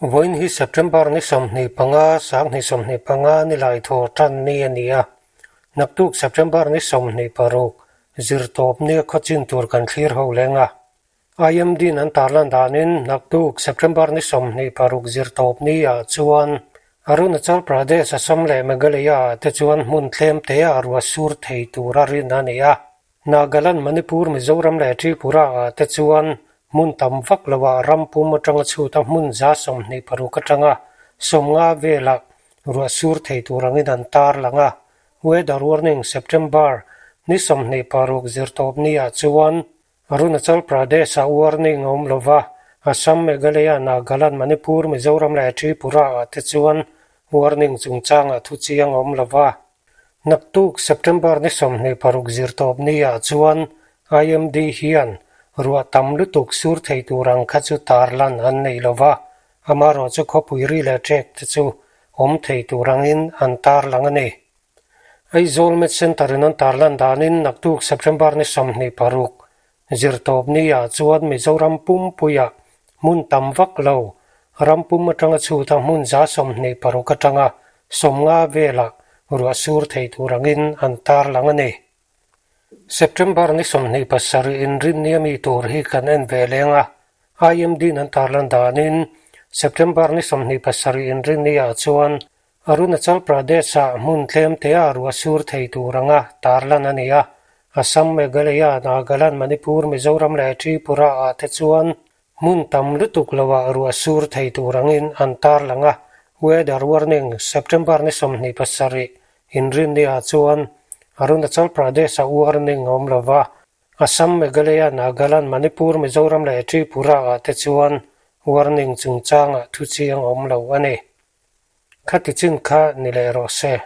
Vawiin hi September ni 25, 2025 ni lai thaw tan ni a ni a. Naktuk September ni 26, zirtawp nia khawchin tur kan thlir ho leng a. IMD-in an tarlan danin naktuk September ni 26 zirtawp ni ah chuan Arunachal Pradesh, Assam leh Meghalaya ah te chuan hmun tlem te ah ruah sur thei tura rin a ni a. Nagaland, Manipur, Mizoram leh Tripura ah te chuan hmun tam vak lo ah ram pum atanga chhut a hmun 26 atanga 50 velah ruah sur thei tur angin an tarlang a. Weather Warning, September ni 26 zirtawp ni ah chuan Arunachal Pradesh ah warning a awm lo va, Assam, Meghalaya, Nagaland, Manipur, Mizoram leh Tripura ah te chuan warning chungchangah thu chiang a awm lo va. Naktuk September ni 26 zirtawp ni ah chuan IMD hian ruah tam lutuk sur thei tur ang kha chu tarlan an nei lo va, amaherawh chu khawpui ri leh ṭek te chu awm thei tur angin an tarlang a ni. Aizawl Med Centre in an tarlan danin naktuk September ni 26 Zirtawp ni ah chuan Mizoram pumpuiah hmun tam vak lo, ram pum atanga chhuta hmun 26 atanga 50 velah ruah sur thei tur angin an tarlang a ni. September ni 27 inrinni ami tur hi kan en ve leng a, IMD-in an tarlan danin September ni 27 inrinni ah chuan Arunachal Pradesh-ah hmun tlem tea ruah sur thei tur anga tarlan a ni a, Assam, Meghalaya, Nagaland, Manipur, Mizoram leh Tripura-ah te chuan hmun tam lutuk loah ruah sur thei tur angin an tarlang a. Weather Warning, September ni 27 inrinniah chuan Arunachal Pradesh-ah warning a awm lo va, Assam, Meghalaya, Nagaland, Manipur, Mizoram leh Tripura-ah te chuan warning chungchangah thu chiang a awm lo a ni. Khati chin kha ni leh rawh se.